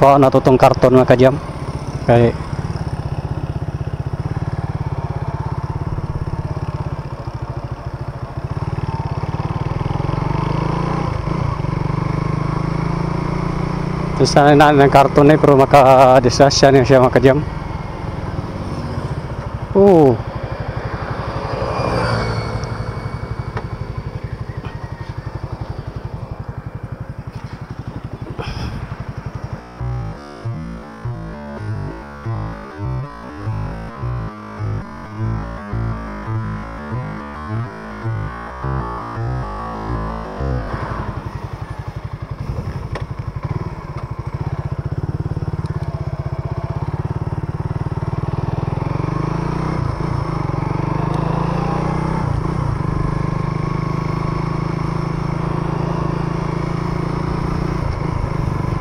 Kuha na to tong karton mga kajam. Kay sana na ng karton eh, pero maka-disasya niya siya mga kajam. Oh.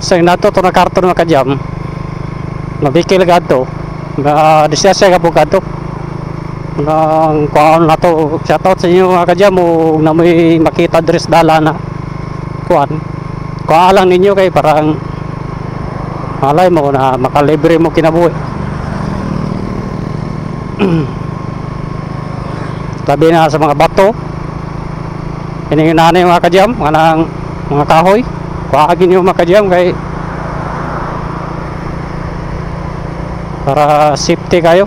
Sa nato to na karton mga kajam, mabikil gadto, na disasya ka po gadto. Nang kuan na to, shoutout sa inyo mga kajam, o na may makita dress dala na kuan. Kuan lang ninyo kay parang malay mo na makalibre mo kinabuhi. Labi na sa mga bato. Ini nanay mga kajam, mga mga kahoy. Kuhagin niyo mga kajam kay para safety kayo.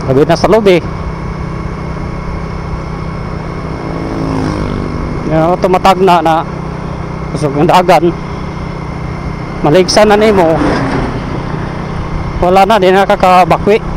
Labi na sa loob eh. Yung tumatag na na kusog ang dagan, maligsan na nimo, wala na, di na kakabakwi.